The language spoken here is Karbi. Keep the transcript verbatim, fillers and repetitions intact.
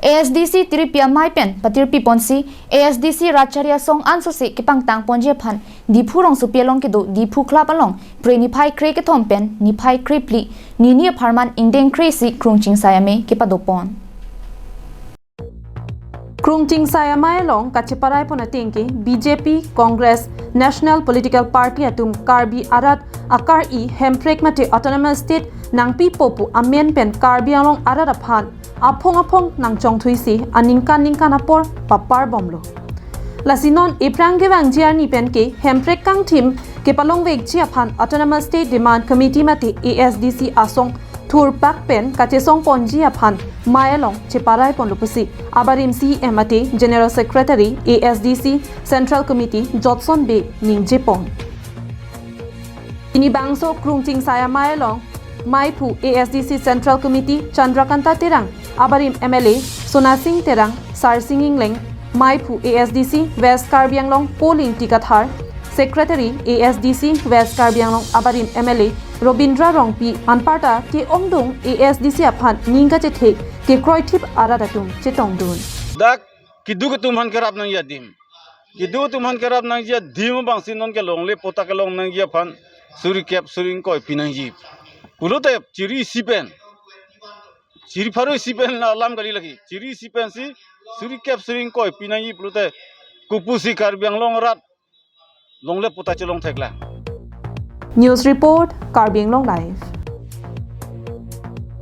A S D C tiripi amei pen patirpi ponsi A S D C Ratchari Asong ansose kepangtang ponji aphan Diphu rongsopi along kedo Diphu Club along Phre niphai kre kethom pen niphai kre phli nini apharman ingdeng kre isi Krung Chingsai Amei kepado pon. Krung Chingsai Amei along kacheparai pon ateng ke B J P, Congress, National Political Party atum Karbi arat akar-i Hemprek mate Autonomous State nangpipo pu amen pen Karbi Anglong arat aphan aphong aphong nangchongthuisi aningkan ningkan apor papar bomlo. Lasi non ephrang kevangji arni pen ke Hemprek kangthim kepalongvekji aphan Autonomous State Demand Committee mate A S D C asong thurpak pen kachesong ponji aphan mei along cheparai ponlo pusi abarim C E M mate General Secretary A S D C Central Committee Jotson Bey ningje pon. Pini bangso Krung Chingsai Amei along meiphu A S D C Central Committee Chandrakanta Terang, abarim M L A Sona Sing Terang, Sarsing Engleng, meiphu A S D C West Karbi Anglong Paul Ingti Kathar, Secretary A S D C West Karbi Anglong abarim M L A Robindra Rongpi anparta ke-ongdung A S D C aphan ning kachethek kekroithip arat atum chetongdun. Dak keduk atum aphan kerap nangji adim. Keduk atum aphan kerap nangji adim abangsi non ke longle patta kelong nangji aphan suri kep suri ingkoi pinangji. Pulote chiri isi pen, chiri pharo isi pen alam kali lagi. Chiri isi pensi suri kep suri ingkoi pinangji pulote kopusi Karbi Anglong arat longle patta chelong theklang. News report, Karbi Anglong Live.